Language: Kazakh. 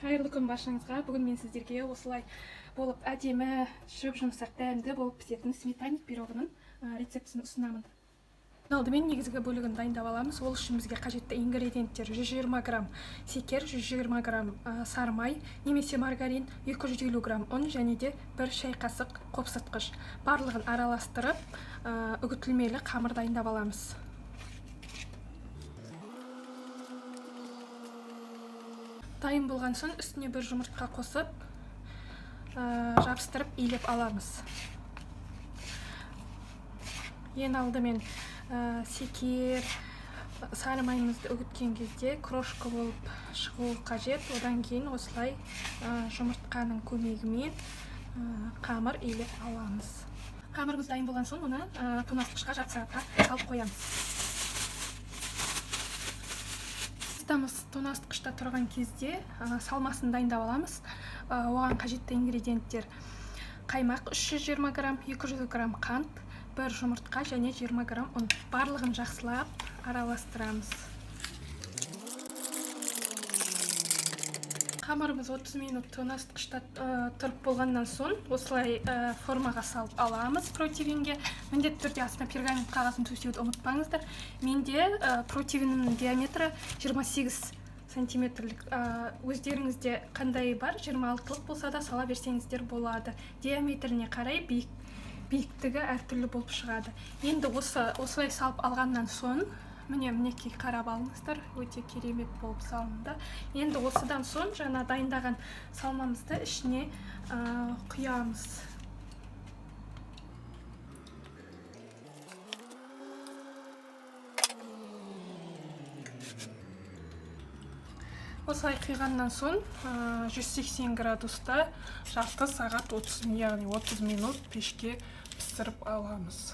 Қайырлы күн баршаңызға. Бүгін мен сіздерге осылай болып әдемі, шып жұмсақ, дәмді болып пісетін сметанник пирогының рецептісін ұсынамын. Алдымен негізгі бөлігін дайындап аламыз. Ол үшін бізге қажетті ингредиенттер: 120 грамм секер, 120 грамм сары май немесе маргарин, 250 грамм ұн және де 1 шай қасық қопсытқыш. Барлығын араластырып, үгітілмелі қамыр дайындап аламыз. Дайын болған соң үстіне бір жұмыртқа қосып, жабыстырып илеп аламыз. Ең алдымен секер, сары майымызды үгіткен кезде крошка болып шығуы қажет. Одан кейін осылай жұмыртқаның көмегімен қамыр илеп аламыз. Қамырымыз дайын болған соң оны тоңазытқышқа жарты сағатқа салып қоямыз. Тастамыз тоңазытқышта тұрған кезде салмасын дайындап аламыз. Оған қажетті ингредиенттер: қаймақ 320 грамм, 200 грамм қант, бір жұмыртқа және 20 грамм ұн. Барлығын жақсылап араластырамыз. Қамырымыз 30 минут тоңазытқышта тұрып болғаннан соң осылай формаға салып аламыз противенге. Міндетті түрде астына пергамент қағазын төсеуді ұмытпаңыздар. Менде противенімнің диаметрі 28 сантиметрлік. Өздеріңізде қандай бар, 26-лық болса да сала берсеңіздер болады. Диаметріне қарай биіктігі әртүрлі болып шығады. Енді осылай салып алғаннан соң, міне, мінекей, қарап алыңыздар, өте керемет болып салынды. Енді осыдан соң жаңа дайындаған салмамызды ішіне құямыз. Осылай құйғаннан соң 180 градуста жарты сағат 30, яғни 30 минут пешке пісіріп аламыз.